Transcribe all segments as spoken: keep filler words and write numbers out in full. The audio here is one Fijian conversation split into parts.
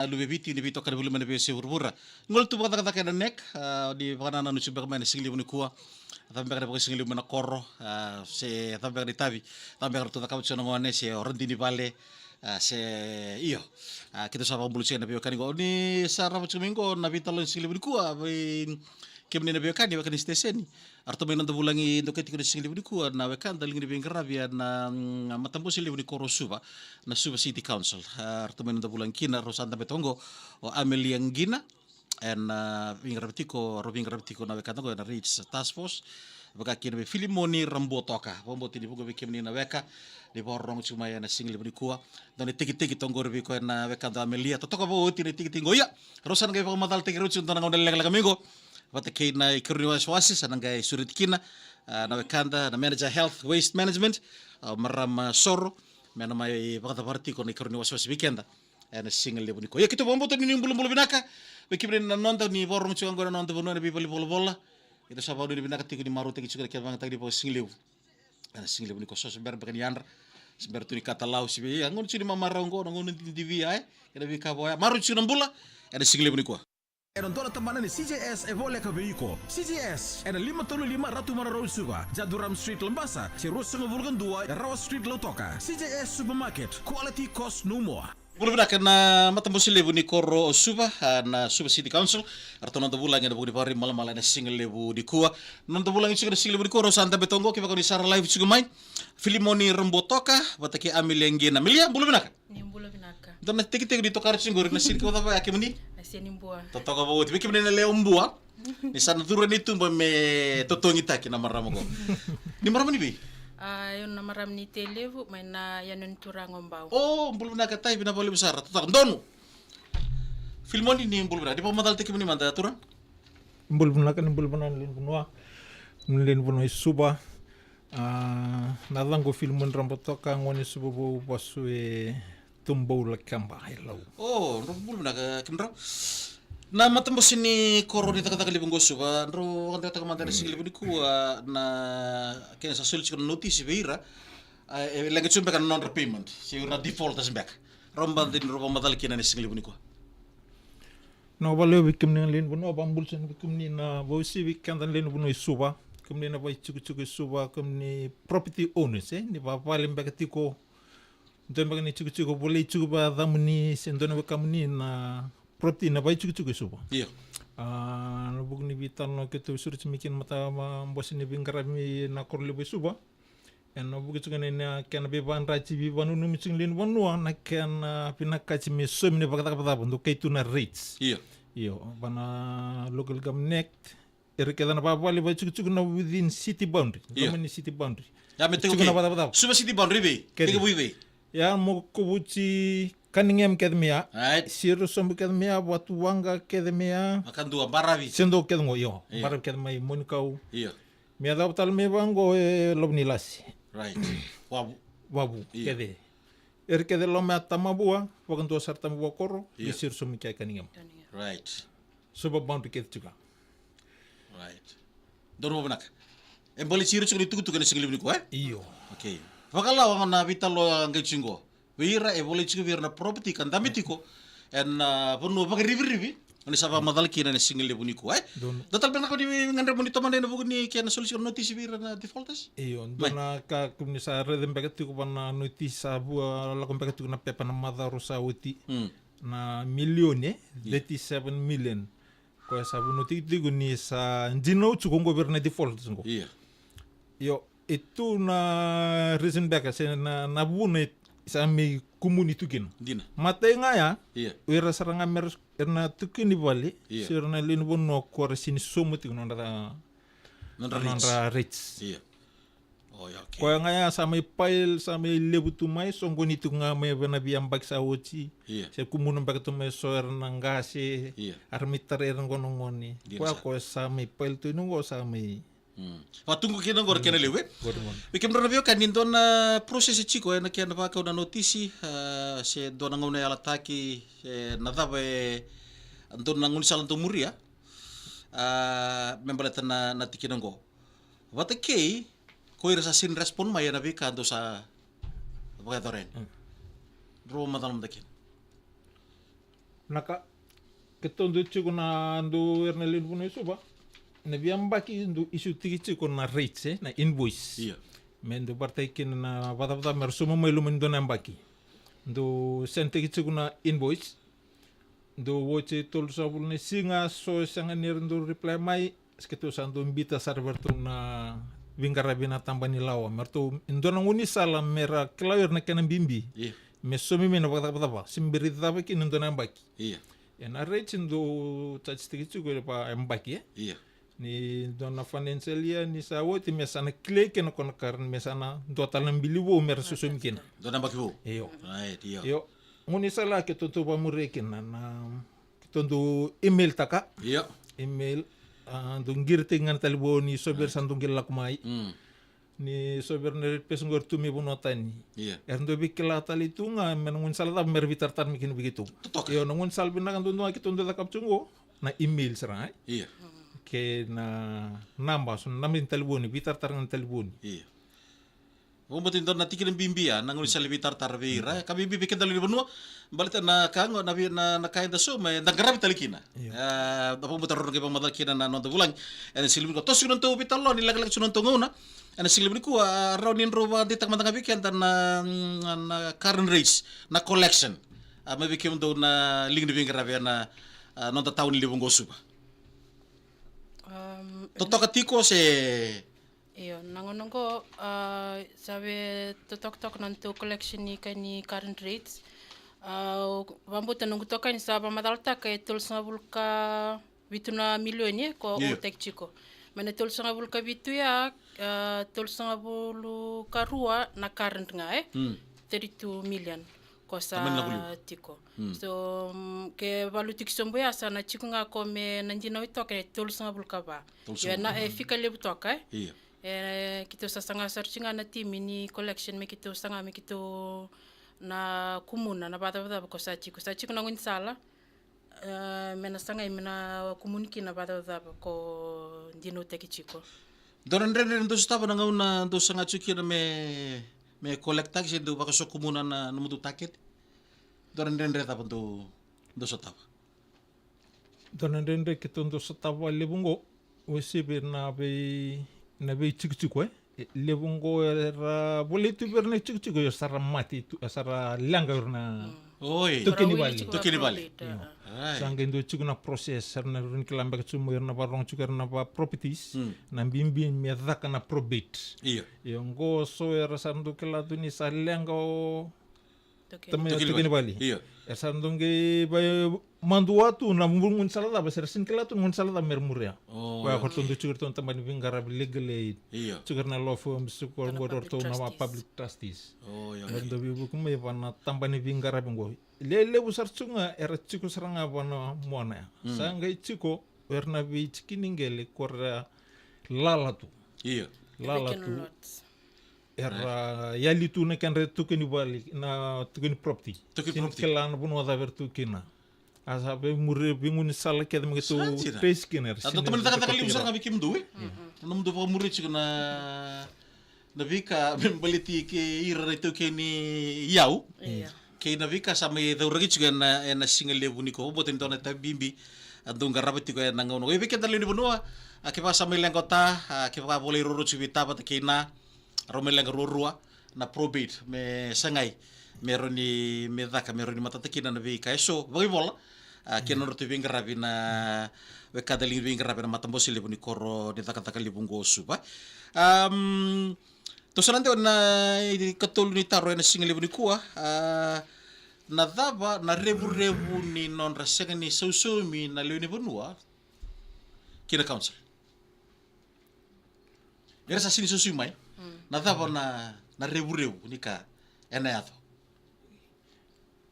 A luve Viti ni veitokani voli mai na veiyasai vuravura. Gole tu vakacakacaka ena neck, a, ni vakanananu tiko beka mai na sigalevu nikua. Cava beka na vakasigalevu mai na koro, a, se cava beka na itavi, cava beka ratou cakava tiko na gone, se o radini vale, a, se, io. A, keitou sa vakabula tiko ena veiwekani qo. Ni sa rawa tiko mai qo na veitalanoa ni sigalevu nikua, vei kemuni na veiwekani, wekani siteseni. Eratou mai noda vulagi dokai tiko na sigalevu nikua na wekada, liga ni veiqaravi ena, mm, matabose levu ni koro o Suva, na Suva City Council. A, eratou mai noda vulagi kina, rau sa dabe toka qo, o Amelia Qina, ena, a, veiqaravi tiko, rau veiqaravi tiko na wekada qo ena REACH Task Force, vaka kina vei Filimoni Rabuatoka. Vakabauta ni vuqa vei kemuni na weka ni vakarorogo tiko mai ena sigalevu nikua. Dua na itekitekivu toka qori vei koya na wekada o Amelia. Totoka vakaoti na itekitekivu qo, ia. Rau sa na qai vakamacalataki rau tiko dua na gauna lekaleka mai qo. Vata kei na ikarua ni wasewase sa na qai sureti kina, a, na wekada, na Manager Health Waste Management, a, marama Soro, me na mai vakacavara tiko na ikarua ni wasewase vei keda ena sigalevu nikua. Ia keitou vakabauta ni ni bulabula vinaka vei kemuni na noda, ni vakarorogo tiko qo ena noda vanua ena veivale ni volavola. Keitou sa vakanuinui vinaka tiko ni marautaki tiko na kena vakayagataki ni vakasigalevu ena sigalevu nikua. So se bera beka ni yadra, se bera tu ni katalau, se vei, a, gauna tiko ni mamarau qo, na gauna ni didivi, e, kei na veika vaka oya. Marau tiko na bula ena sigalevu nikua. Ena dua na tabana ni C J S e voleka vei iko. C J S, ena lima tolu lima Ratu Maroroi Suva, Jaduram Street Labasa, se ruasagavulu ka dua Rawa Street Lautoka. C J S Supermarket, quality cost no more. Bula vinaka na matabose levu ni koro o Suva, a, na Suva City Council. Eratou noda vulagi ena vuku ni vakaraimalamala ena sigalevu nikua. Noda vulagi tiko ena sigalevu nikua, rau sa dabe toka qo, kevaka ni sa ra live tiko mai, Filimoni Rabuatoka vata kei Amelia Qina. Amelia, bula vinaka. Ni bula vinaka. Dua na tekitekivu ni tokara tiko qori, na sini kau cava ya kemuni? Na sini bua. Totoka vakaoti. Vei kemuni na lewe o Bua, ni sa na curu ena ituba me totogitaki na marama qo. Ni marama ni vei? A, o au na marama ni Tailevu, mai na yanuyanu ni turaga o Bau. O, bula vinaka tai, vinaka vakalevu sara. Totoka, donu. Filimoni, ni bula vinaka. Ni vakamacalataki kemuni mada, turaga. Bula vinaka, ni bula vinaka na lewe ni vanua. Na lewe ni vanua i Suva. A, na yacaqu o Filimoni Rabuatoka, gone Suva vou, vasu e Tubou, Lakeba, e Lau. O, drau bula vinaka kemudrau. Na matabose ni koro ni cakacaka levu qo o Suva, drau vakadewataka mada ena sigalevu nikua na kena sa soli tiko na notisi vei ira, a, e leqa tiko beka na nodra payment, se ira na defaulters beka. Rau bau dau ni rau vakamacala kina ena sigalevu nikua. Na vakalevu vei kemuni na lewe ni vanua, vakabula sara vei kemuni na vakauasivi keda na lewe ni vanua i Suva, kemuni na vaitikotiko i Suva, kemuni property owners, e, ni vakavale beka tiko, dua beka ni tikotiko volai tiko vakayacamuni se dua na wekamuni na property na vaitikotiko i Suva. Io. A, na vuku ni veitalanoa keitou sureti mai kina matabose ni veiqaravi na koro levu i Suva. Ena vuku tiko ni na kena veivakayadrati, veivakananumi tiko ni lewe ni vanua, na kena vinakati me saumi na vakacavacava, dokai tu na rates. Io. Io, va na local government, era kece na vakavale vaitikotiko na within city boundary. Io. Loma ni city boundary. Ya me tiko na vakacavacava. Suva city boundary vei? Kece. Tekivu i vei? Ya, Mokovuti, Cunningham kece mai ya. Right. Siro sobu kece mai ya, Vatuwaqa kece mai ya. Vakadua, baravi. Se dua kece qo, io. Io. Baravi kece mai Monikau. Io. Me yacova tale mai vaqo e Lovo ni Lasi. Right. Wavu. Wavu, io, kece. Era kece loma ya Tamavua, vakadua sara Tamavua koro, io, me siro sobu mai kea Cunningham. Right. Suva boundary kece tiko. Right. Donu, vinaka. E baleti ira tiko na itukutuku ena sigalevu nikua, e? Io. Okay. Vakalawa ga na veitalanoa qai tiko qo. Vei ira e volai tiko vei ira na property ka dabe tiko ena, a, vanua vakarivirivi, o ni sa vakamacala kina ena sigalevu nikua, e? Donu. Dua tale beka na ka ni gadreva mo ni tomana ena vuku ni kena soli tiko na notisi vei ira na defaulters? Io, dua na ka kemuni sa raica beka tiko va na notisi sa vua lako beka tiko na pepa na macawa sa oti. Mm. Na milioni, e? Io. Thirty-seven million. Koya sa vunau tikotiko ni sa dinau tiko qo vei ira na defaulters qo. Io. Io, e tu na reason beka se na, na vuna e sa mai kumuni tu kina. Dina. Matai ga ya, io, o ira sara ga me ra, era na tukuni vale, io, se ira na lewe ni vanua ko ra sini sauma tiko na nodra, nodra rates. Nodra rates. Io. O, ia, okay. Koya ga ya sa mai pile, sa mai levu tu mai, soqoni tu ga mai vei na veiyabaki sa oti. Io. Se kumuna beka tu mai so era na qase, io, era mai tarai ira qo na gone. Dina. Koya sa, koya sa mai pile tu ni qo sa mai. Mm. Vatuqu kina qo na kena levu, e? Vatuqu. Vei kemudrau na veiwekani, dua na process e tiko ena kena vakau na notisi, a, se dua na gauna e yalataki, se na cava e dua na gaunisala dau muria, a, me baleta na, na tikina qo. Vata kei ko ira sa sini respond mai ena veika dou sa vakayacora yani. Mm. Drau macala mada kina. Na ka, keitou dau tiko na dau era na lewe ni vanua e Suva. Na veiyabaki dau issue tiko na rates, e, na invoice. Ia. Me dau vakaraitaki kina na vakacavacava me ra sauma mai loma ni dua na yabaki. Dau send tiko na invoice. Dau oti e tolusagavulu na siga, so sega ni ra dau reply mai. Se keitou sa dau biuta sara vei ratou na veiqaravi na tabana ni lawa. Me ratou, e dua na gaunisala me ra kila o ira na kena bibi. Ia. Me saumi mai na vakacavacava. Se bera ni cava kina e dua na yabaki. Ia. E na rates dau charge tiko e vayabaki, e. Ia. Ni dua na financial year ni sa oti me sa na kilai kina ko na current me sa na dua tale na bili vou me ra saumi kina. Dua na yabaki vou. Io. Right, io. Io. Gaunisala keitou dau vakamuria kina na, keitou dau email taka. Io. Email, a, dau qiritaki ga na talevoni, so vei ira sa dau qai lako mai. Mm. Ni so vei ira na rate person qori tu mai vanua tani. Ia. Era dau veikilai tale tu ga me na gaunisala cava me ra veitaratara mai kina vei keitou. Totoka. Io, na gaunisala vinaka duadua ga keitou dau cakava tu qo na email sara, e? Ia. Kei na naba, so na naba ni talevoni, veitaratara ga na talevoni. Ia. Vakabauta ni dua na tikina bibi ya, na gaunisala veitaratara vei ira, e, ka bibi vei keda lewe ni vanua, baleta na ka qo, na vei, na, na ka eda sauma, eda qaravi tale kina. Io. E, da vakabauta rau na qai vakamacala kina na noda vulagi ena siga levu nikua. Toso tiko na nodatou veitalanoa, ni lekaleka tiko na nodatou gauna ena siga levu nikua, a, rawa ni drau vakadeitaka mada ga vei keda na, na, na current rates, na collection. A, mai vei kemudou na liga ni veiqaravi ena, a, noda tauni levu qo o Suva. Um, totoka tiko se Io, na gauna qo, a, sa vei totokatoka na nodatou collection ni kai ni current rates. A, au vakabauta noqu itokani sa vakamacalataka e tolusagavulu ka vitu na milioni, e, ko, io, outaki tiko. Mai na tolusagavulu ka vitu ya, a, tolusagavulu ka rua na current ga, e? Mm. Thirty-two million ko sa tiko. Mm. So, mm, ke valuti ki sobu ya sa na tiko ga ko me na dinau e toka e tolusagavulu ka va. Io, na, e, fika levu toka, e? Io. E, keitou sa saga sara tiko ga na timi ni collection me keitou saga me keitou na kumuna na vakacavacava ko sa tiko. Sa tiko na gaunisala, e, me na sagai me na kumuni kina na vakacavacava ko dinautaki tiko. Dua na dredre dou sotava na gauna dou saga tiko kina me, me collectaki se dou vakasokumuna na, na nomudou target? Dua na dredre cava dou, dou sotava? Dua na dredre keitou dau sotava levu qo, uasivi na vei, na veitikotiko, e. E, levu qo era volai tu vei ira na itikotiko, io sa ra mate tu, sa ra leqa o ira na, oi, taukei ni vale. Taukei ni vale. Io. Ai. Sa qai dua tiko na process, era na rawa ni kila beka tu mai o ira na vakarorogo tiko o ira na vakaproperties, mm, na bibi me caka na probate. Io. Io, qo so era sa dau kila tu ni sa leqa o Taukei. Taukei ni vale. Io. Era sa dau qai vakamadua tu na gaunisala cava, se ra sega ni kila tu na gaunisala cava me ra muria. O, io. Koya ko ratou dau tiko o ratou na tabana ni veiqaravi, legal aid. Io. Tiko o ira na law firms, tiko qori o ratou na public trustees. O, io. Era dau veivuke mai vua na tabana ni veiqaravi qo. Lelevu sara tiko ga era tiko sara ga vua na mona ya. Mm. Sa qai tiko o ira na veitiki ni qele ko ra lala tu. Io. Lala tu. Vacant lots. Era yali tu na kedra taukei ni vale, na taukei ni property. Taukei ni property. Sega ni kila na vanua cava era tu kina. A sa veimuria, veigaunisala kece me keitou trace kina, era sega ni cakacaka levu sara ga vei kemudou, e? Mhm. Na nomudou vakamuria tiko na, na veika me baleti kei ira na itaukei ni iyau. Io. Kei na veika sa mai cauraki tiko ena, ena siga levu nikua. Au vakabauta ni dua na itavi bibi a dou qarava tiko ena gauna qo. Ia vei keda lewe ni vanua, a, kevaka sa mai leqa o ta, a, kevaka volai ruarua tiko vei ta vata kei na, rau mai leqa ruarua na probate me sagai me rawa ni, me caka, me rawa ni matata kina na veika eso vakaivola, a, kei na nodratou veiqaravi na wekada liga ni veiqaravi na matabose levu ni koro ni cakacaka levu qo o Suva. Am, tou sa na dewa na ikatolu ni taro ena siga levu nikua, a, na cava na revurevu ni nodra sega ni sausaumi na lewe ni vanua ki na council? Era sa sega ni sausaumi mai. Mm. Na cava na, na revurevu ni ka ena yaco?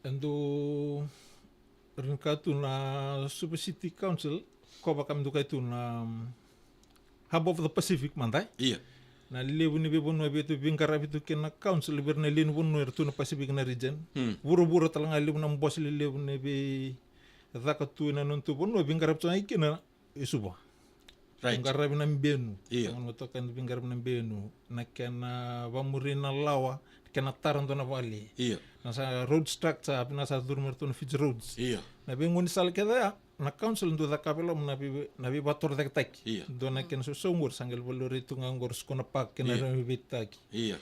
E dau rawa ni kaya tu na Suva City Council, ko vaka me dau kaya tu na, um, Hub of the Pacific mada, e? Ia. Na levu ni veivanua vei tou veiqaravi tu kina na council, vei ira na lewe ni vanua era tu na Pacific na region. Hmm. Vuravura tale ga levu na bose lelevu ni veicaka tu ena nodatou vanua, veiqaravi tu ga kina e Suva. Right. Veiqaravi na benu. Io. Gauna toka na veiqaravi na benu. Na kena vakamuri na lawa, na kena tara dua na vale. Io. Na sa road structure, vinaka sa curu mai ratou na Fiji Roads. Io. Na veigaunisala kece ya, na council dau cakava e loma na vei, na veivakatorocaketaki. Io. Dua na kena sausau qori, sa qai valerai tu ga qori Sukuna Park, kena Io. renovatetaki. Io.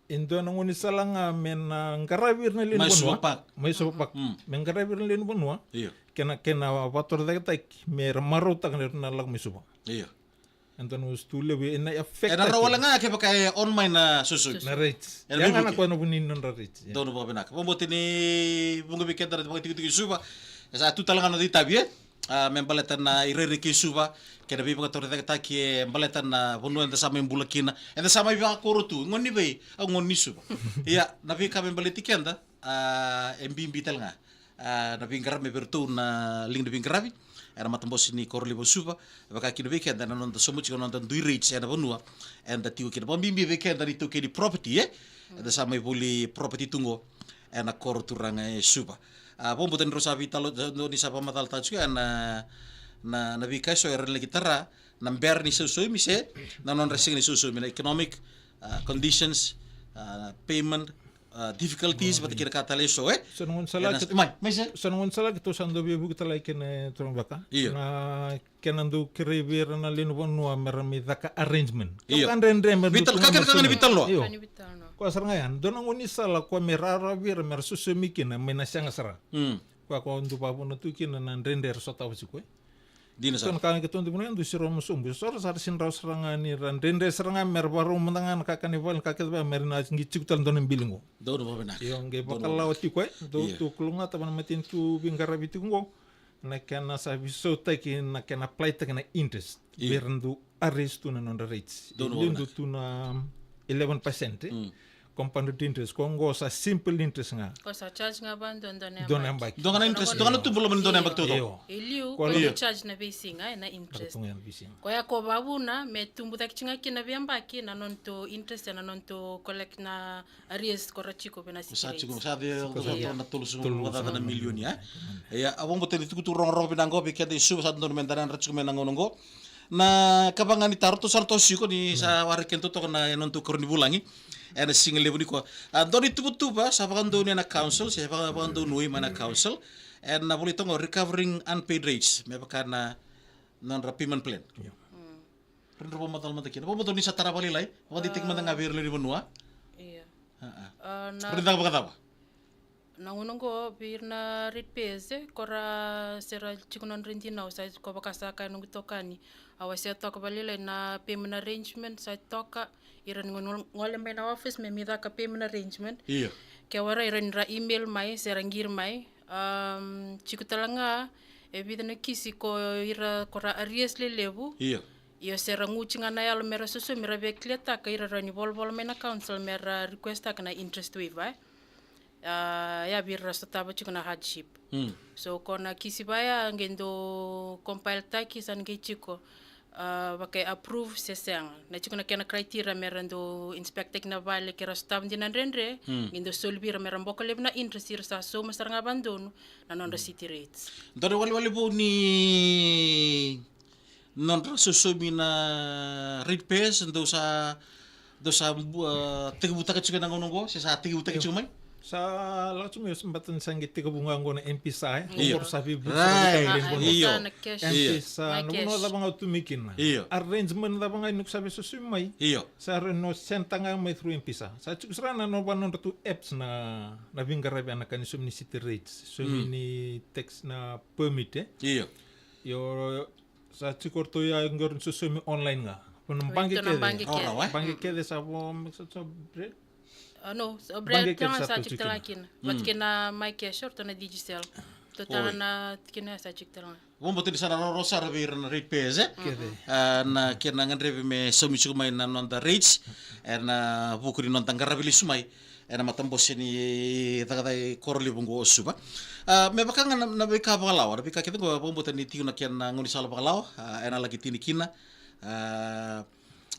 E dua na gaunisala ga me na qaravi ira na lewe ni Mai vanua. Suva Park. Mai Suva Park. Mm. Me qaravi ira na lewe ni vanua. Io. Kena, kena vakatorocaketaki, me ra marautaka na, na lako mai Suva. Io. E dua na usutu levu, e na affect Ena rawa wale ga kevaka e on mai na sosomi. Na rates. Ena Ia ga na veivuke. Koya na vuni nodra rates. Ia. Donu vakavinaka. Vakabauta ni vuqa vei keda na vakatikotiko i Suva. E sa tu tale ga na itavi, e? A, me baleta na irairai kei Suva. Kei na veivakatorocaketaki e baleta na vanua eda sa mai bula kina. Eda sa mai vakoro tu. Gone ni vei, au gone ni Suva. Ia, na veika me baleti keda, a, e bibi tale ga. A, na veiqaravi me vei ratou na liga ni veiqaravi ena matabose ni koro levu o Suva, vaka kina vei keda na noda sauma tiko na noda dui rates ena vanua eda tiko kina. Vakabibi vei keda na itaukei ni property, e? Eda sa mai voli property tu qo ena koro turaga e Suva. A, vakabauta ni rau sa veitalanoa, ni sa vakamacalataka tiko ena, na, na veika eso era na laki tara, na bera ni sausaumi se na nodra sega ni sausaumi, na economic, a, conditions, a, payment, a, difficulties, vata kei na ka tale eso, e? So na gaunisala Ena ke, mai, mai se? So na gaunisala keitou sa dau veivuke tale kina, e, turaga vaka. Io. Na kena dau kerei vei ira na lewe ni vanua me ra mai caka arrangement. Io. Ka dredre me dau Vital, tu ka ga kece me ka ga ni soli. Vital loa. Io. Ka ni vital no. Koya sara ga ya. Dua na gaunisala koya me rawarawa vei ira me ra sausaumi kina, me na sega sara. Mm. Koya ko dau vakavuna tu kina na dredre era sotava tiko, e? Dina sara. Keitou na ka keitou dau vuna, dau siro mo sobu. So ra sa ra sega ni rawa sara ga ni ra dredre sara ga me ra vakarau mada ga na kakana i vale, na ka kece vaka me ra na qai tiko tale dua na bili qo. Donu vakavinaka. Io, qai Donu vakalawa vakavinaka. tiko, e. Dou Io. tu kalougata vua na matanitu veiqaravi tiko qo. Na kena sa veisautaki, na kena apply-taki na interest. Io. Vei ira dau arrears tu na nodra rates. Donu Io, vakavinaka. dau tu na eleven percent, e. Mm. Compounded interest, ko qo sa simple interest ga. Ko sa charge ga va dua, dua na Dua na yabaki. yabaki. Dua ga na interest, dua ga na tubu loma ni dua na yabaki Io. taucoko. Io. I liu, Ko ko Io. charge na veisiga, e, na interest. Ratou ga na veisiga. Koya ko vakavuna, me tubu cake tiko ga kina veiyabaki, na nodratou interest, na nodratou collect na arrears ko ra tiko vei na Sa tiko, security. sa de, Sa sa tiko. na tolu sa Tolu vakacaca sa na na milioni, e? Ia, au vakabauta ni tukutuku rogorogo vinaka qo, vei keda i Suva sa dodonu me da yadra tiko mai na gauna qo. Na ka vaka ga ni taro, tou sa na toso tiko ni sa waraki keda toka na nodatou karua ni vulagi. Ena siga levu nikua. A, dua na ituvatuva sa vakadonuya na council, se vaka, vakadonui mai na council. Ena volai toka qo recovering unpaid rates. Me vaka na nodra payment plan. Io. Rau na vakamacala mada kina. Vakabauta ni sa tara vakalailai. Vakadeitaki mada ga vei ira na lewe ni vanua. Io. A, a. A, na Rau na caka vakacava? Na gauna qo vei ira na ratepayers, e, ko ra se ra tiko na nodra dinau, sa ko vaka sa kaya noqu itokani. Au a se toka vakalailai na payment arrangement, sa toka, ira ni gole, gole mai na office me mi caka payment arrangement. Io. Ke o ira, ira ni ra email mai, se ra qiri mai. Am, tiko tale ga e vica na kisi ko ira ko ra arrears lelevu. Io. Io, se ra guci ga na yalo me ra sausaumi, me ra via clear-taka, ira ra ni volavola mai na council me ra request-taka na interest waiver, e. A, ia vei ira ra sotava tiko na hardship. Mm. So, ko na kisi vaya, qai dau compile-taki, sa na qai tiko, a, vaka e approve se sega. Na tiko na kena criteria me ra dau inspect-taki na vale, ke ra sotava dina na dredre, Mm. qai dau soli vei ira me ra boko levu na interest, ira sa sauma sara ga vakadonu na nodra city rates. Dua na iwalewale vou ni nodra sausaumi na ratepayers, dou sa, dou sa, a, tekivutaka tiko ena gauna oqo, se sa tekivutaki tiko mai? Sa lako tiko mai, baleta ni sa qai tekivu ga oqo na M-PAiSA, e? Io. Oqo sa veivuke Right. sara ga Io. oqo. M-PAiSA na cash. M-PAiSA, Na na vanua cash. cava ga o tu mai kina. Io. Arrangement cava ga ni ko sa via sausaumi mai. Io. Sa rawa ni o send-taka ga mai through M-PAiSA. Sa tiko sara na nodra, nodratou apps na, na veiqaravi, na ka ni saumi ni city rates, saumi Mm. ni tax na permit, e? Io. Io, sa tiko ratou ya, qori ni sausaumi online ga. Ko na Oi, baqe ratou na kece. baqe Ora, kece. wa? Baqe Mm. kece sa vo, sa, sa, bre-, A, no, so Baqe Brad kece tale ga sa sa tu tiko tiko kina. kina. Vata Mm. kei na MyCash, o ratou na Digicel. Ratou tale Oi. na tikina sa tiko tale ga. Vakabauta ni sa na rawarawa sara vei ira na ratepayers, e? Kece. A, na kena gadrevi me saumi tiko mai na noda rates, ena vuku ni noda qaravi lesu mai ena matabose ni cakacaka i koro levu oqo o Suva. A, me vaka ga na, na veika vakalawa, na veika kece oqo, vakabauta ni tiko na kena gaunisala vakalawa, a, ena laki tini kina. A,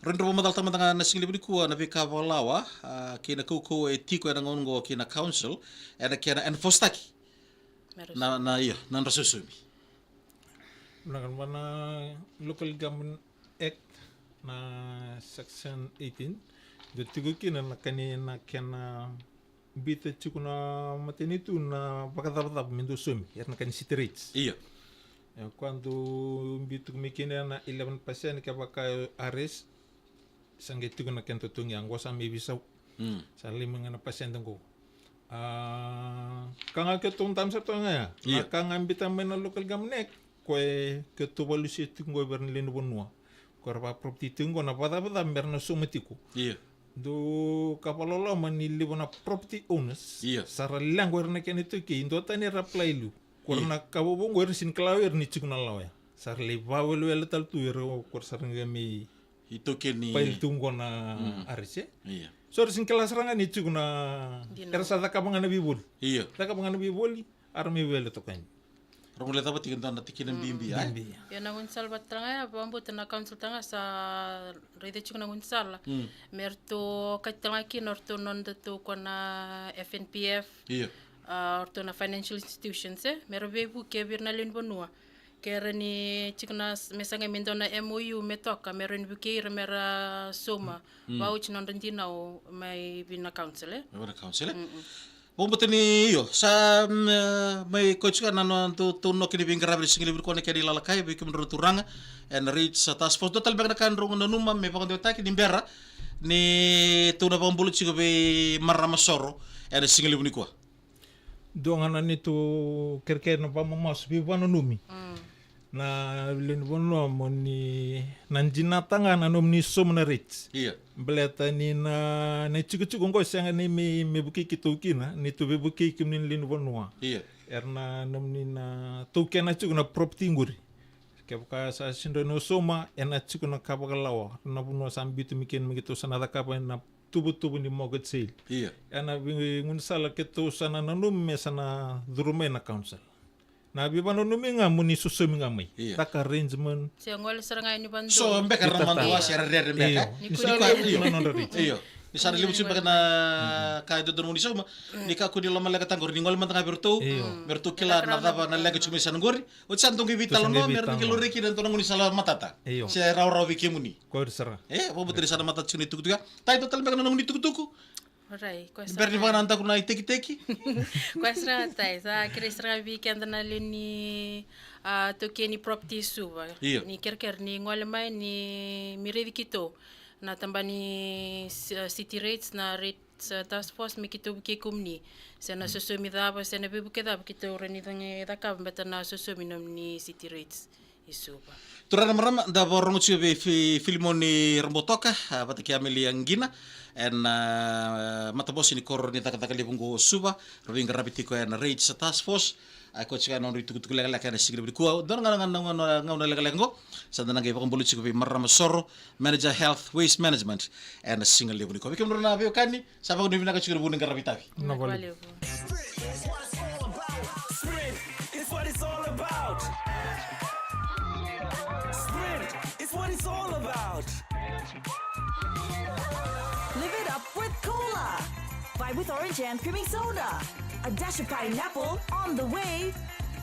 rau na vakamacalataka mada ga na siga levu nikua na veika vakalawa, a, kei na kaukauwa e tiko ena gauna oqo kei na council, ena kena enforce-taki. Me ra Na, na, io, na nodra sausaumi. Na, na Local Government Act na section eighteen, Dau tiko kina na kani na kena biuta tiko na matanitu na vakacavacava me dau saumi, era na kani city rates. Ia. E, koya dau biu tiko mai kina na eleven percent kevaka R S, sa qai tiko na kena totogi, a qo sa mai veisau. Mm. Sa lima ga na percent qo. A, ka ga keitou dabe sara toka ga ya. Na, ia, ka ga biuta mai na local government, koya keitou valusia tiko qo vei ira na lewe ni vanua. Ko ira vaka property tiko qo na vakacavacava me ra na sauma tiko. Ia. Dau ka vakaloloma ni levu na property owners. Ia. Sa ra leqa o ira na kena iTaukei, duatani era apply e liu. Ko ira, ia, na ka vovou qo era sega ni kila o ira ni tiko na lawa ya. Sa ra lai vakawelewele tale tu o ira, ko ira sa ra qai mai iTaukei ni file tu qo na, mm, R S. Ia. So era sega ni kila sara ga ni tiko na, dina, era sa cakava ga na veivoli. Ia. Cakava ga na veivoli, a ra mai wele toka yani. Ra qai lai cava tiko e dua na tikina, mm, bibi, a? Bibi. Ia na gaunisala vata tale ga ya, vakabauta na council tale ga sa raica tiko na gaunisala. Mm. Me ratou kati tale ga kina o ratou, nodratou ko na F N P F. Ia. A, o ratou na financial institutions, e, me ra veivuke vei ira na lewe ni vanua. Ke ra ni tiko na s-, me sa qai me dua na M O U me toka, me ra ni vukei ira me ra sauma, mm, vauci nodra dinau mai vei na council, e? Mai vei na council, e? Mm-mm. Vakabauta ni, io, sa, mm, e, mai koya tiko na nodatou, tou noki ni veiqaravi ena sigalevu nikua na kena ilalakai vei kemudrau na turaga ena rates, a, task force. Dua tale beka na ka drau nanuma me vakadewataki ni bera ni tou na vakabula tiko vei marama Soro ena sigalevu nikua. Dua ga na neitou kerekere na vakamamasu, veivakananumi. Mm. Na lewe ni vanua mo ni na dinata ga na nomuni sauma na rates. Ia. Baleta ni na, na itikotiko oqo e sega ni me, me vukei keitou kina, neitou veivukei kemuni na lewe ni vanua. Ia. Era na nomuni na taukena tiko na property qori. Kevaka sa sega ni o sauma, ena tiko na ka vakalawa. Na vanua sa biuta mai kina me keitou sa na cakava ena tuvatuva ni mortgage sale. Ia. Ena veigaunisala keitou sa na nanumi me sa na curu mai na council. Na veivakananumi ga mo ni sosomi ga mai. Ia. Caka arrangement. Se gole sara ga yani vadodonu. So beka ra, ita, madua, se ra rere beka. Io. Ni sa levu tiko na nodra rate. Io. Ni sa levu tiko beka na ka e dodonu mo ni sauma. Ni kakua ni lomaleqataka qori, ni gole mada ga vei iratou. Io. Me ratou kila na cava na leqa tiko mai sa na qori. Oti sa dou qai veitalanoa, me ra qai laurai kina e dua na gaunisala matata. Io. Se rawarawa vei kemuni. Koya sara. E, vakabauta ni sa na matata tiko na itukutuku ya. Tai, dua tale beka na nomuni itukutuku. Alright, koya sara. Bera ni vakanadaku na itekiteki. Koya sara, tai. Sa kerei sara vei keda na lewe ni, a, taukei ni property Suva. Io. Ni kerekere ni gole mai ni me raici keitou na tabana ni, a, city rates, na rate sa task force me keitou vukei kemuni. Se na sosomi cava, se na veivuke cava keitou rawa ni cakava baleta na sosomi nomuni city rates i Suva. Turaga, marama, da vakarorogo tiko vei Fi-, Filimoni Rabotoka, a, vata kei Amelia Qina, ena, a, matabose ni koro ni cakacaka levu qo o Suva, ra veiqaravi tiko ena rates task force. A, koya tiko na nodra itukutuku lekaleka ena sigalevu nikua. Dua na gauna, gauna, gauna lekaleka qo, sa da na qai vakabula tiko vei marama Soro, Manager Health Waste Management, ena sigalevu nikua. Vei kemudrau na veiwekani, sa vakavinavinaka tiko na vuku ni qaravi tavi. Vinaka vakalevu. Sprint is what it's all about. Sprint is what it's all about. Live it up with cola. Vibe with orange and creamy soda. A dash of pineapple on the way.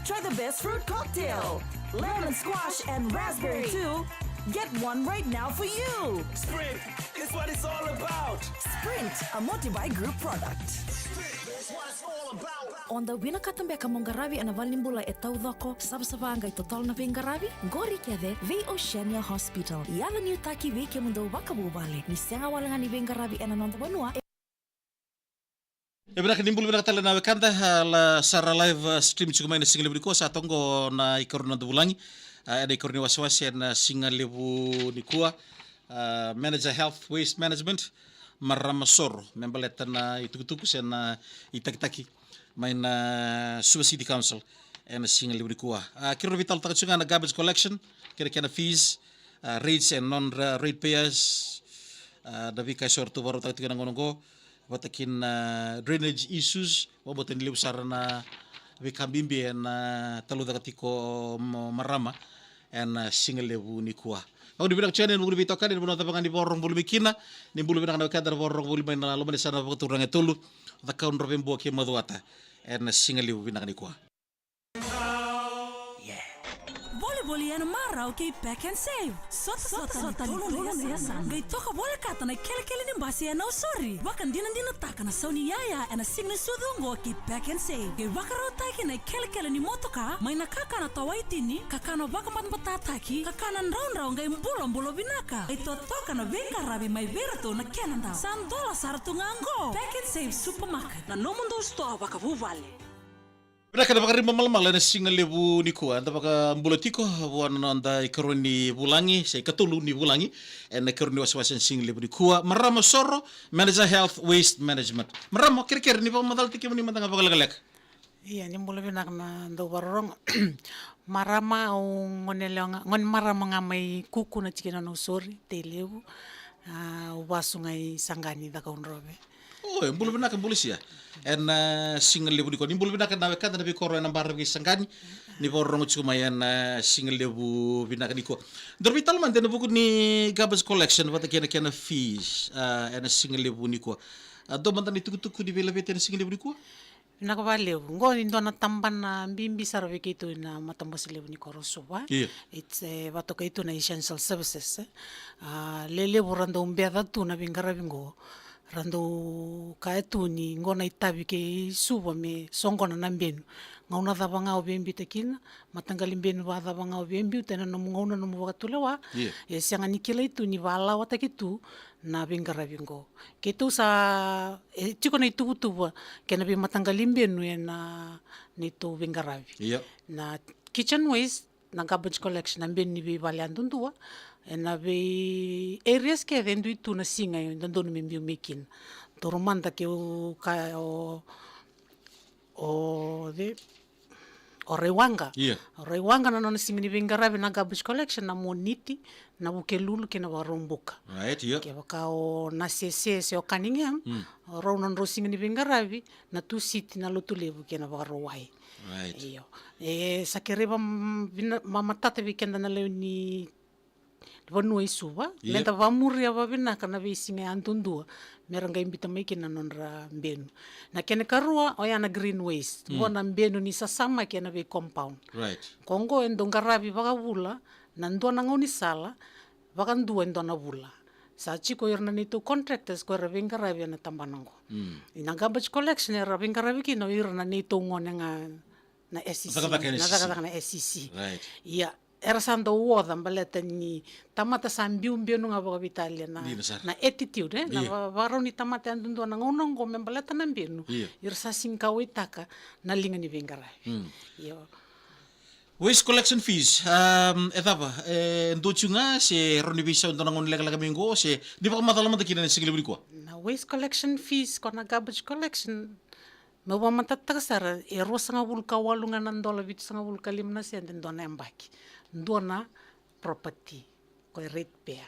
Try the best fruit cocktail. Lemon squash and raspberry too. Get one right now for you. Sprint is what it's all about. Sprint, a Moti Bike Group product. O dau vinakata beka mo qaravi ena valenibula e taucoko, savasava qai totolo na veiqaravi? Qori kece vei Oceania Hospital. Yaco ni utaki vei kemudou vakavuvale ni sega wale ga ni veiqaravi ena noda vanua. E vinaka, ni bula vinaka tale na wekada, a, la sa ra live, a, stream tiko mai na sigalevu nikua, sa toka qo na ikarua ni noda vulagi, a, ena ikarua ni wasewase ena sigalevu nikua, a, Manager Health Waste Management, marama Soro, me baleta na itukutuku se na itakitaki mai na Suva City Council ena sigalevu nikua. A, keirau veitalanoataka tiko ga na garbage collection kei na kena fees, a, rates and non-, ra-, ratepayers, a, na veika eso eratou vakarautaka tiko ena gauna oqo, vata kei na, a, drainage issues, vakabauta ni levu sara na veika bibi ena, a, talucaka tiko o ma-, marama ena, a, sigalevu nikua. Au ni vinaka tiko yani ena vuku ni veitokani, ena vanua cava ga ni vakarorogo voli mai kina, ni bula vinaka na wekada na vakarorogo voli mai na loma ni yasana vakaturaga e tolu, Cakaudrove, Bua kei Macuata, ena sigalevu vinaka nikua. Volivoli ena marau kei Pack and Save. Sotasota ni tolu na yasana. Qai toka volekata na ikelekele ni basi e Nausori. Vakadinadinataka na sau ni yaya ena siga ni sucu oqo kei Pack and Save. Qai vakarautaki na ikelekele ni motoka mai na kakana tawaitini, kakana vakabatabatataki, kakana draudrau qai bulabula vinaka. Qai totoka na veiqaravi mai vei iratou na kena dau. Sa dola sara tu ga oqo. Pack and Save Supermarket, na nomudou sitoa vakavuvale. Vinaka na vakaribama malamala ena siga levu nikua. Eda vakabula tiko vua na noda ikarua ni vulagi, se ikatolu ni vulagi ena ikarua ni wasewase ena siga levu nikua, Marama Soro, Manager Health Waste Management. Marama, kerekere ni vakamacalataki kemuni mada ga vakalekaleka. Ia, ni bula vinaka na dau vakarorogo. Marama, au gone lewa ga, gone marama ga mai Kuku, na tikina o Nausori, Tailevu. A, au vasu ga i Saqani, Cakaudrove. O, e bula vinaka, bula sia. Ena siga levu nikua, ni bula vinaka na wekada na veikoro ena baravi kei Saqani, ni vakarorogo tiko mai ena siga levu vinaka nikua. Daru veitalanoa mada ena vuku ni garbage collection vata kei na kena fees, a, ena siga levu nikua. A, dua mada na itukutuku ni veilaveti ena siga levu nikua. Vinaka vakalevu. Qo e dua na tabana bibi sara vei keitou ena matabose levu ni koro Suva. Io. It's, e, vakatokai tu na essential services, e. A, lelevu ra dau beca tu na veiqaravi qo. Ra dau kaya tu ni qo na itavi kei Suva me soqona na benu. Gauna cava ga o veibiuta kina, mataqali benu vakacava ga o veibiuta ena nomu gauna, nomu vakatulewa. Io. E sega ni kilai tu ni vakalawataki tu na veiqaravi qo. Keitou sa, e, tiko na ituvatuva kei na veimataqali benu ena neitou veiqaravi. Io. Na kitchen waste, na garbage collection, na benu ni veivale yadudua, ena vei areas kece e dui tu na siga e dodonu me biu mai kina. Taura mada keu kaya o, o cei, o Raiwaqa. Io. O Raiwaqa na nona siga ni veiqaravi na garbage collection na Moniti, na Vukelulu kei na Vakaraubuka. Right, io. Kevaka o Nasese se o Cunningham, mm, o rau na nodrau siga ni veiqaravi na Tusiti, na Lotulevu kei na Vakarauwai. Right. Io. E sa kerei va, vina, ma, matata vei keda na lewe ni vanua i Suva, io, meda vamuria vavinaka na veisiga yadudua, mera qai biuta mai kina na nodra benu. Na kena ikarua, oya na green waste. Mm. Qo na benu ni sasamaki ena vei compound. Right. Ko qo e dau qaravi vakavula, na dua na gaunisala, vakadua e dua na vula. Sa tiko ira na neitou contractors ko era veiqaravi ena tabana qo. Mm. Na garbage collection era veiqaravi kina o ira na neitou gone ga na S C C, cakacaka na na S C C. Cakacaka na S C C. Right. Ia, era sa dau oca baleta ni tamata sa biu benu ga vakaveitalia na, dina sara, na attitude, e, na, io, va-, vakarau ni tamata yadudua na gauna oqo me baleta na benu. Io. Ira sa sega ni kauwaitaka na liga ni veiqaravi. Mm. Io. Waste collection fees, um, e cava, e dua tiko ga se rawa ni veisau e dua na gauna lekaleka mai qo, se ni vakamacala mada kina ena siga levu nikua? Na waste collection fees, ko na garbage collection, meu vakamatatataka sara, e ruasagavulu ka walu ga na dola vitusagavulu ka lima na sede dua na yabaki. Dua na property, ko e ratepayer.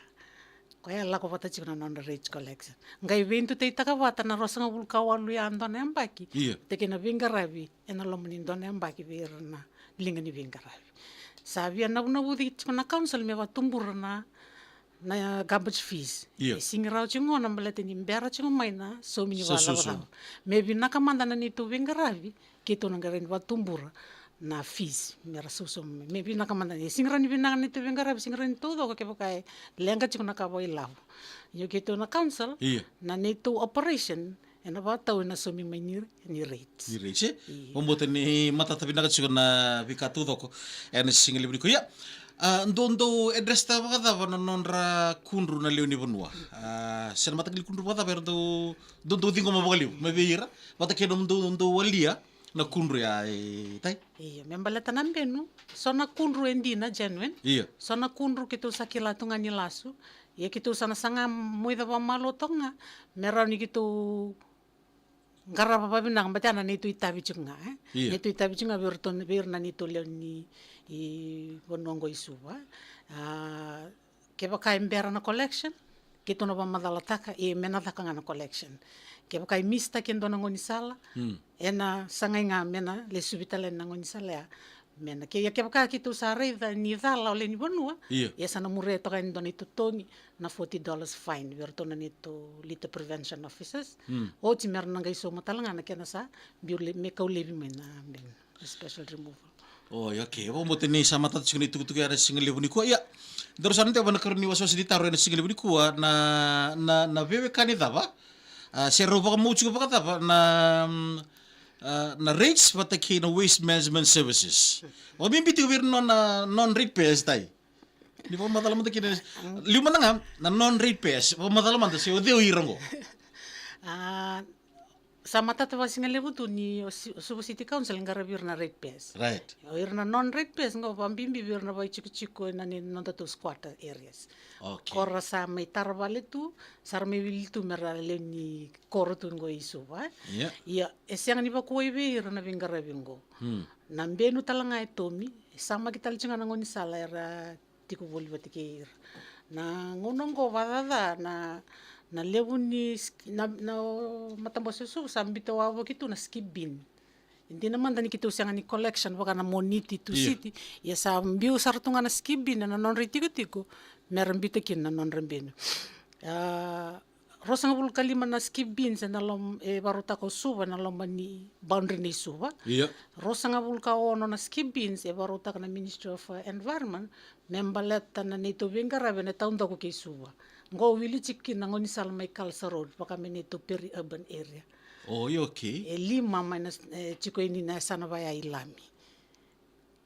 Koya e lako vata tiko na nodra rate collection. Qai veidutaitaka vata na ruasagavulu ka walu ya dua na yabaki. Io. Teke na veiqaravi ena loma ni dua na yabaki vei ira na liga ni veiqaravi. Sa via navunavuci tiko na council me vakatubura na, na garbage fees. Io. E sega ni rawa tiko qo na baleta ni bera tiko mai na saumi ni, sa, vakacavacava. Saumi. Me vinaka mada na neitou veiqaravi, keitou na qai rawa ni vakatubura na fees, mera sausaumi. Me vinaka mada, e sega ni rawa ni vinaka na neitou veiqaravi, sega ni rawa ni taucoko kevaka e leqa tiko na ka vakailavo. Io, keitou na council, io, na neitou operation ena vakatau ena saumi mai ni, ni rates. Ni rates, e? Io. Vakabauta ni matata vinaka tiko na veika taucoko ena siga levu nikua. Ia, a, dou, dou address-taka vakacava na nodra kudru na lewe ni vanua? A, se na mataqali kudru vakacava era dau, dou, dou ciqoma vakalevu mai vei ira, vata kei na nomudou, dou walia na kudru ya, e, Tai? Io, me baleta na benu, so na kudru e dina, genuine. Io. So na kudru keitou sa kila tu ga ni lasu. Ia keitou sa na saga moica vakamalua toka ga me rawa ni keitou qarava vavinaka, baleta ya na neitou itavi tiko ga, e? Io. Neitou itavi tiko ga vei iratou, vei ira na neitou lewe ni, i vanua qo i Suva. A, kevaka e bera na collection, keitou na vakamacalataka, e, me na caka ga na collection. Kevaka e miss-taki e dua na gaunisala, mm, ena sagai ga me na lesuvi tale na gaunisala ya. Me na, ke, ia kevaka keitou sa raica ni cala o lewe ni vanua, io, ia sa na muria toka e dua na itotogi, na forty dollars fine vei iratou na neitou litter prevention officers. Mm. Oti mera na qai sauma tale ga na kena sa biu le-, me kau laivi mai na bin, special removal. Oi, okay. Vakabauta ni sa matata tiko na itukutuku ena siga levu nikua. Ia, daru sa na dewa na ikarua ni wasewase ni taro ena siga levu nikua, na, na, na veiwekani cava, a, se rau vakamau tiko vakacava na, mm, a, na rates vata kei na waste management services. Vakabibi tiko vei ira na nona non-ratepayers, tai. Ni vakamacala mada kina, liu mada ga, na non-ratepayers, vakamacala mada se o cei o ira qo. A, sa matata vakasigalevu tu ni o Si-, o Suva City Council e qaravi ira na ratepayers. Right. O ira na non-ratepayers qo vakabibi vei ira na vakaitikotiko ena ni nodatou squatter areas. Okay. Ko ra sa mai tara vale tu, sa ra mai wili tu me ra lewe ni koro tu qo i Suva, e? Yeah. Ia, e sega ni vakuwai vei ira na veiqaravi qo. Hmm. Na benu tale ga e tomi, e samaki tale tiko ga na gaunisala era tiko voli vata kei ira. Na gauna oqo vakacaca na, na levu ni sk-, na, na matabose o Suva sa biuta wavoki tu na skip bin. E dina mada ni keitou sega ni collection vaka na Moniti, Tusiti, ia sa biu sara tu ga na skip bin ena nodra itikotiko me ra biuta kina na nodra benu. A, ruasagavulu ka lima na skip bins ena lom-, e vakarautaka o Suva ena loma ni boundary nei Suva. Ia. Ruasagavulu ka ono na skip bins e vakarautaka na Ministry of, uh, Environment me baleta na neitou veiqaravi ena taudaku kei Suva. Qo wili tiko kina na gaunisala mai Culture Road vaka me neitou peri-urban area. O, ia, okay. E lima mai na s-, e, tiko yani na yasana vaya i Lami.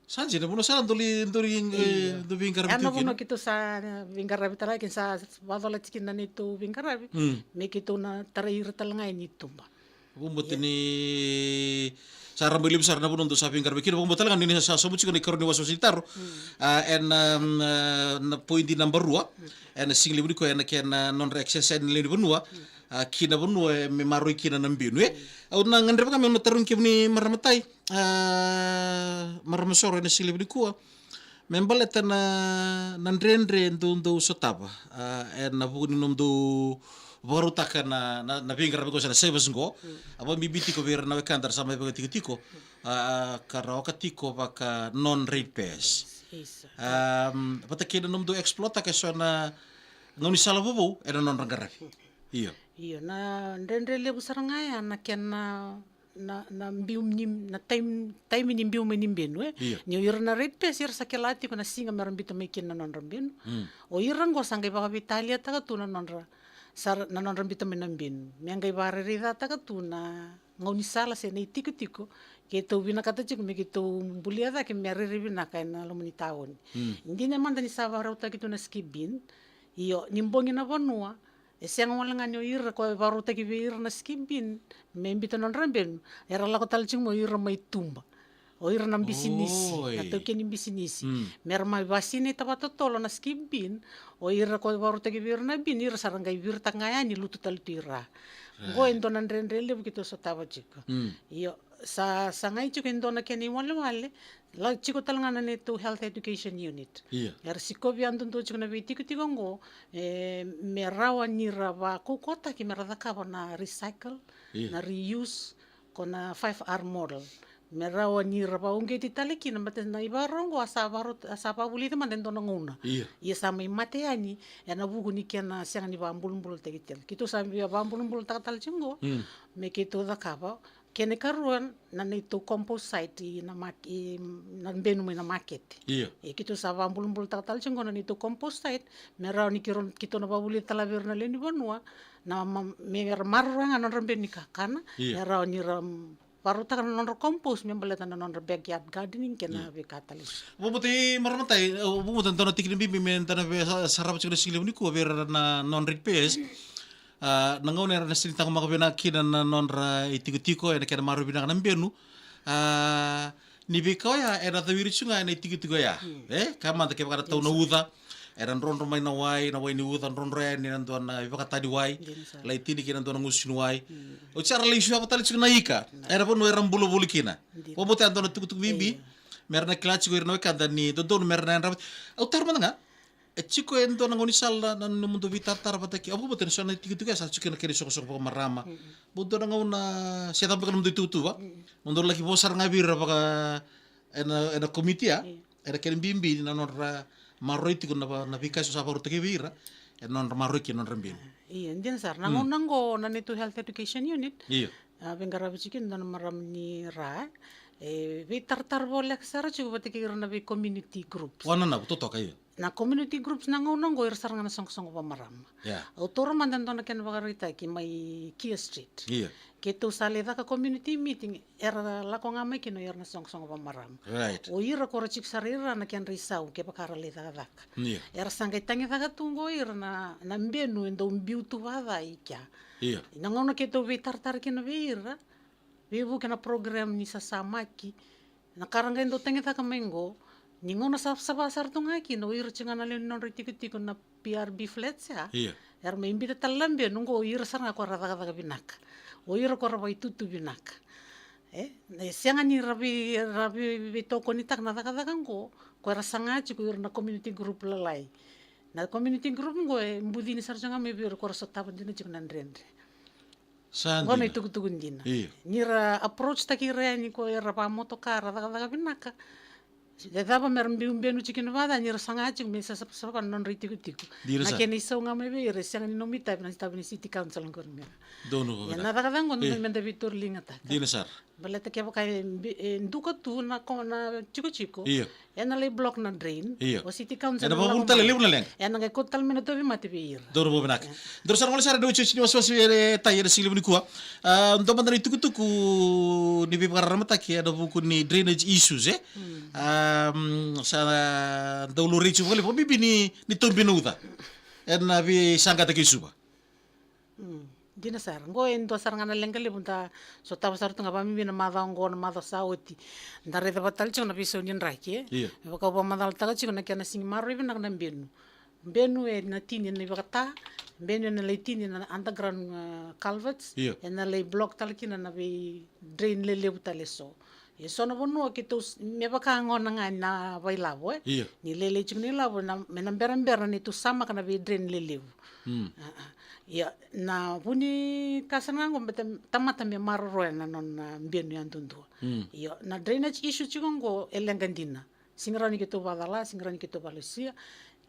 Sa dina, vanua sa dau lai, dau lai, e, dau veiqaravi tiko kina. Ia na vanua keitou sa veiqaravi tale ga kina, sa vakacola tiko kina na neitou veiqaravi. Mm. Me keitou na tarai ira tale ga yani i tuba. Vakabauta ni sa rabailevu sara na vanua dou sa veiqaravi kina. Vakabauta tale ga ni sa sobu tiko na ikarua ni wasewase ni taro. Mm. A, ena, um, a, na poidi naba rua. Mm. Ena siga levu nikua ena kena nodra exercise na lewe ni vanua. Mm. A, ki na vanua, e, me maroroi kina na benu, e. Mm. Au na gadreva ga meu na tarogi kemuni marama tai. A, marama Soro, ena siga levu nikua. Me baleta na, na dredre dou, dou sotava, a, ena vuku ni nomudou vakarautaka na, na, na veiqaravi qo se na service qo. Mm. A, vakabibi tiko vei ira na wekada ra sa mai vakatikotiko, a, ka ra oka tiko vaka non-ratepayers. Isa. Am, vata kei na nomudou explore-taka eso na gaunisala vovou ena nodra qaravi. Io. Io, na dredre levu sara ga ya na kena na, na biu ni, na taim-, taimi ni biu mai ni benu, e? Io. Ni o ira na ratepayers, ira sa kila tiko na siga me ra biuta mai kina na nodra benu. Mm. O ira qo sa qai vakaveitaliataka tu na nodra, sa ra, na nodra biuta mai na benu. Me qai vakarerevaka tu na gaunisala se na itikotiko keitou vinakata tiko me keitou bulia cake me rairai vinaka ena loma ni taoni. Mm. Dina mada ni sa vakarautaki tu na skip bin, io, ni bogi na vanua, e sega wale ga ni o ira ko e vakarautaki vei ira na skip bin me biuta na nodra benu, era lako tale tiko mai o ira mai tuba. O ira na bisinisi, oi, na taukei ni bisinisi. Mm. Me ra mai vakasinaita vakatotolo na skip bin, o ira ko e vakarautaki vei ira na bin, ira sa ra qai viritaka ga yani lutu tale tu i ra. Right. Qo e dua na dredre levu keitou sotava tiko. Mm. Io, sa, sa qai tiko e dua na kena iwalewale, la tiko tale ga na neitou Health Education Unit. Io. Era sikovi yadudua tiko na veitikotiko qo, e, me rawa ni ra vakaukauwataki me ra cakava na recycle, io, na reuse, ko na five R model. Me rawa ni ra vakauqeti tale kina, baleta na ivakarau qo a sa vakaro-, a sa vakavulici mada e dua na gauna. Io. Ia sa mai mate yani ena vuku ni kena sega ni vakabulabulataki tale. Keitou sa via vakabulabulataka tale tiko qo, mm, me keitou cakava. Kena ikarua na neitou compost site i na mak-, i na benu mai na makete. Io. E keitou sa vakabulabulataka tale tiko qo na neitou compost site, me rawa ni keirau, keitou na vakavulica tale vei ira na lewe ni vanua, na ma-, me ra maroroya ga na nodra benu ni kakana, io, me rawa ni ra, mm, vakarautaka na nodra compost me baleta na nodra backyard gardening kei na, io, veika tale. Vakabauta marama tai, e, vakabauta dua na tikina bibi me da na via sa-, sarava tiko na siga levu nikua vei ira na non-ratepayers. A, na gauna era na sega ni taqomaka vinaka kina na nodra itikotiko, ena kena maroroi vinaka na benu. A, ni veika oya era cawiri tu ga ena itikotiko oya. Mm. E, ka mada kevaka na tau na uca, era drodro mai na wai, na wai ni uca, drodro yani ena dua na ivakataniwai, dina sara, lai tini kina dua na gusu ni wai. Mm. Oti sa ra lai suava tale tiko na ika, na, ena vanua era bula voli kina. Dina. Vakabauta e dua na tukutuku bibi, io, me ra na kila tiko ira na wekada ni dodonu me ra na yadrava. Au taroga mada ga, e tiko e dua na gaunisala na nomudou veitaratara vata kei, au vakabauta ni so na itikotiko ya sa tiko na kena isoqosoqo vakamarama. Mm-mm. Bau dua na gauna se cava beka nomudou itutu va. Mm-mm. Mo dou laki vosa sara ga vei ira vaka ena, ena komiti ya. Io. Ena kena bibi ni na nodra maroroi tiko na va-, na veika eso sa vakarautaki vei ira, ena nodra maroroi kina nodra benu. Io, dina sara. Na, mm, gauna qo na neitou Health Education Unit. Io. A, veiqaravi tiko kina na marama ni Ra, E veitaratara voleka sara tiko vata kei ira na vei community groups. Wananavu totoka, io. Na community groups na gauna oqo ira sara ga na soqosoqo vamarama. Ia. Au taura mada e dua na kena vakaraitaki mai Keir Street. Ia. Keitou sa lai caka community meeting, era lako ga mai kina o ira na soqosoqo vamarama. Right. O ira ko ra tiko sara ira na kedra isau kevaka ra lai cakacaka. Ia. Era sa qai tagicaka tu oqo ira na, na benu e dau biu tu vakaca i kea. Ia. Na gauna keitou veitaratara kina vei ira, veivuke na program ni sasamaki. Na ka ra qai dau tagicaka mai oqo, ni gauna sa, savasava sara tu ga kina o ira tiko ga na lewe ni nodra itikotiko na P R B flats ya. Ia. Era mai biuta tale na benu oqo, o ira sara ga ko ra cakacaka vinaka. O ira ko ra vakaitutu vinaka. E, e sega ni ra vei, ra vei, veitokonitaka na cakacaka oqo, ko era saga tiko o ira na community group lalai. Na community group oqo e bucini sara tiko ga mai vei ira ko ra sotava dina tiko na dredre. Sa dina. Qo na itukutuku dina. Io. Ni ra approach taki ira yani ko era vakamotoka, ra cakacaka vinaka. E cava me ra biu benu tiko kina vakaca, ni ra saga tiko me sa, sa, sa, sa na nodra itikotiko. Dina sara. Na kena isau ga mai vei ira, e sega ni nomu itavi, na itavi ni city council qori me ra. Donu. Ia, vakavinaka. Na cakacaka qo, io, me da veitoroligataka. Dina sara. Baleta kevaka e bi-, e duka tu na ko-, na tikotiko. Io. Ena lai block na drain. Io. O city council ena vakavuna tale levu na leqa. Ena qai kauta tale mai na tauvimate vei ira. Donu vakavinaka. Ia. Daru sa na gole sara ena iwasewase ni wasewase e tai ena siga levu nikua. A, dua mada na itukutuku ni veivakararamataki ena vuku ni drainage issues, e? Mm. A, mm, sa dau laurai tiko vakalevu, vakabibi ni, ni taubina uca ena veisaqata kei Suva. Mm. Dina sara. Qo e dua sara ga na leqa levu da sotava sara tu ga, vakabibi na macawa qo, na macawa sa oti. Da raica vata tale tiko na veisau ni draki, e? Io. Me vaka au vakamacalataka tiko na kena sega ni maroroi vinaka na benu. Benu ena tini ena ivakata, benu ena lai tini ena underground, uh, culverts, io, ena lai block tale kina na vei drain lelevu tale eso. Ia so na vanua keitou s-, me vaka gona ga na vakailavo, e? Io. Ni lailai tiko na ilavo, na, me na berabera ni tou samaka na vei drain lelevu. Mm. A, a. Ia, na vu ni ka sara ga qo, me ta-, tamata me maroroya na nona benu yadudua. Mm. Io, na drainage issue tiko qo e leqa dina. Sega ni rawa ni keitou vakacala, sega ni rawa ni keitou vakalesuya.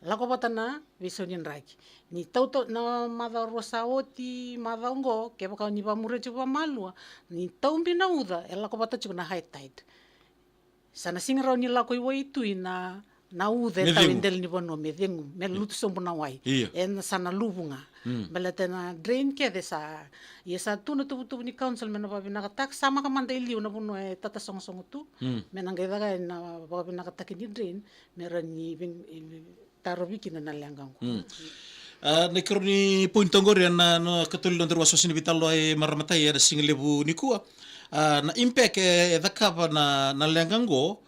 Lako vata na veisau ni draki. Ni tau, tau na macawa rua sa oti, macawa qo, kevaka ni vakamuria tiko vakamalua, ni taubi na uca, e lako vata tiko na high tide. Sa na sega ni rawa ni lako i waitui na, na uca e tau i dela ni vanua, me cegu, me lutu sobu na wai. Io. E na sa na luvu ga. Mm. Baleta na drain kece sa, ia sa tu na tuvatuva ni council me na vakavinakataka, sa maka mada i liu na vanua e tatasogosogo tu. Mm. Me na qai caka na vakavinakataki ni drain, me rawa ni vei-, tarovi kina na leqa qo. Mm. A, na ikarua ni point qori ena, na ikatolu ni nodaru wasewase ni veitalanoa e marama tai ena siga levu nikua. A, na impact e, e cakava na, na leqa qo,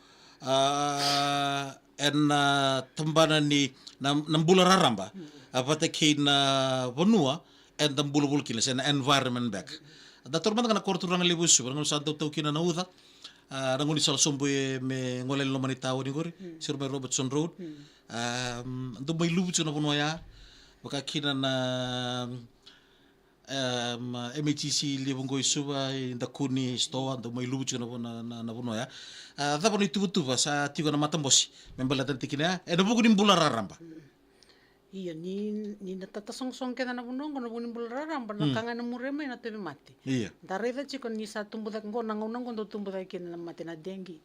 a, ena tabana ni na, na bula raraba. Mm. A, vata kei na vanua eda bula voleka kina, se na environment back. Da taura mada ga na koro turaga levu e Suva, na gauna sa dau tau kina na uca. A, na gaunisala sobu e me gole e loma ni taoni qori, mm, siro mai Robertson Road. Mm. A, dau mai luvu tiko na vanua ya. Vaka kina na, em, M H C levu qo i Suva, i Dakuni, Stoa, dau mai luvu tiko na va-, na, na, na vanua ya. A, cava na ituvatuva sa tiko na matabose me baleta na tikina ya ena vuku ni bula raraba? Mm. Io, ni, ni na tatasogosogo kece na vanua qo, na vuku ni bula raraba, na, mm, ka ga na muria mai na tauvimate. Io. Da raica tiko ni sa tubu cake qo, na gauna qo dau tubu cake kina na mate na dengue,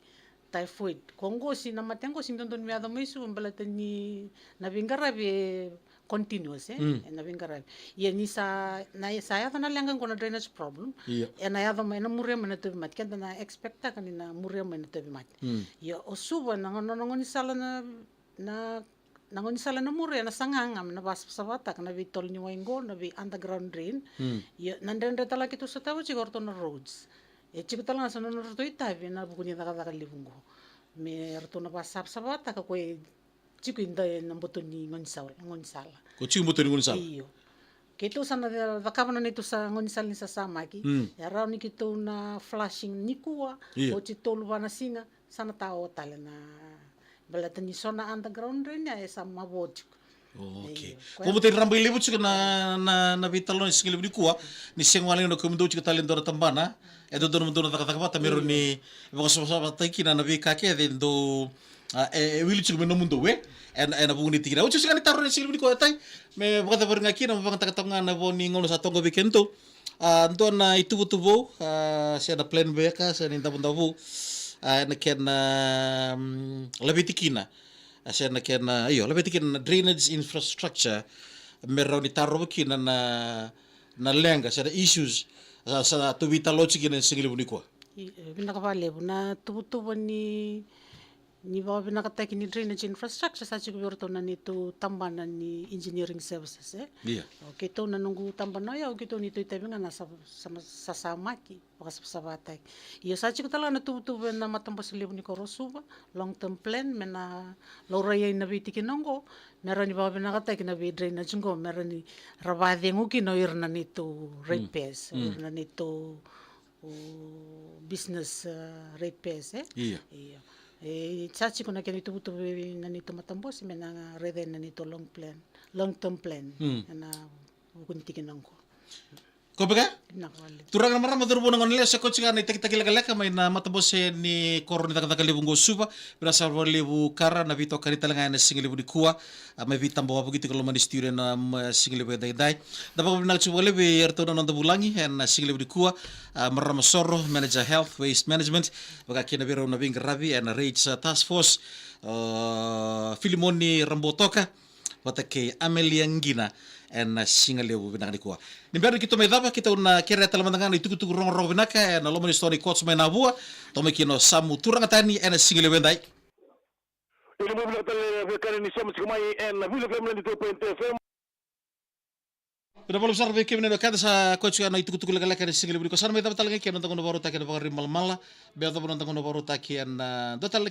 typhoid. Ko qo si na mate qo si dodonu me yaco mai Suva, baleta ni na veiqaravi e continuous, e? Mm. E na veiqaravi. Ia ni sa, na, sa yaco na leqa qo na drainage problem. Io. E na yaco mai, e na muria mai na tauvimate. Keda na expectaka ni na muria mai na tauvimate. Mm. Ia o Suva, na, na, na gaunisala na, na na gaunisala na muria, na saga ga me na vakasavasavataka na veitolo ni wai qo, na vei underground drain. Mm. Ia, na dredre tale ga keitou sotava tiko o ratou na roads. E tiko tale ga sa na nodratou itavi ena vuku ni cakacaka levu qo. Me ratou na vakasavasavataka ko e tiko i da ena boto ni gaunisala, gaunisala. Ko tiko boto ni gaunisala? Io. Keitou sa na cakava na neitou sa gaunisala ni sasamaki. Mm. E rawa ni keitou na flushing nikua. Io. Oti tolu va na siga. Sa na tao tale na, baleta ni so na underground drain ya e sa mavo tiko. Okay. Io, ko ya. Vakabauta ni rabailevu tiko na, na, na veitalanoa ni siga levu nikua, ni sega wale ni o kemudou tiko tale e dua na tabana e dodonu mo dou na cakacaka vata me rawa ni, io, vakasavasavataki kina na veika kece e dou, a, e, e wili tiko me nomudou, e? Ena, ena vuku ni tikina. Oti, sega ni taro ni siga levu nikua e tai, me vakacavari ga kina, me vakatakataka ga na vo ni gauna sa toka vei kemudou. A, dua na ituvatuva vou, a, se na plan veka, se na idavodavo vou. a, ena kena, mm, laveti kina, a, se na kena, io, laveti kina na drainage infrastructure, me rawa ni tarova kina na, na leqa, se na issues, sa, sa tou veitalanoa tiko kina ena sigalevu nikua. I, e, vinaka vakalevu. Na tuvatuva ni, ni vakavinakataki ni drainage infrastructure, sa tiko vei iratou na neitou tabana ni engineering services, e? Ia. O keitou na noqu tabana oya, o keitou neitou itavi ga na sa, sa, sa, sasamaki, vakasavasavataki. Ia sa tiko tale ga na tuvatuva ena matabose levu ni koro o Suva, long term plan, me na laurai yani na veitikina oqo, me rawa ni vakavinakataki na vei drainage oqo, me rawa ni ra vakacegu kina o ira na neitou ratepayers, o ira na neitou, o business, uh, ratepayers, e? Ia. Ia. E, sa tiko na kena ituvatuva vei na neitou matabose, me na raica na neitou long plan, long term plan. Ena vuku ni tikina oqo. Ko beka? Vinaka vakalevu. Turaga na marama, cauravou na goneyalewa, sa koya tiko ga na itakitaki lekaleka mai na matabose ni koro ni cakacaka levu oqo o Suva. Vinaka sara vakalevu Kara, na veitokani tale ga ena sigalevu nikua. A, mai veitabawavoki tiko loma ni studio ena, mm, sigalevu edaidai. Da vakavinavinaka tiko vakalevu vei iratou na noda vulagi ena sigalevu nikua. A, marama Soro, Manager Health Waste Management, vaka kina vei rau na veiqaravi ena RAGE, a, Task Force, a, Filimoni Rabotoka, vata kei Amelia Qina, ena sigalevu vinaka nikua. Ni bera ni keitou mai cava, keitou na kerea tale mada ga na itukutuku rogorogo vinaka ena loma ni sitoa ni Courts mai Navua. Tou mai kina o Samu Turagatani ena sigalevu edai. Ia ni bula vinaka tale vei kemuni ni sauma tiko mai ena Vila F M ninety-two point two F M. Vinaka vakalevu sara vei kemuni na wekada, sa koya tiko na itukutuku lekaleka ena sigalevu nikua. Sa na mai cava tale ga kina na noda gauna vakarautaki ena Vakaribamalamala, me yacova na noda gauna vakarautaki ena, a, dua tale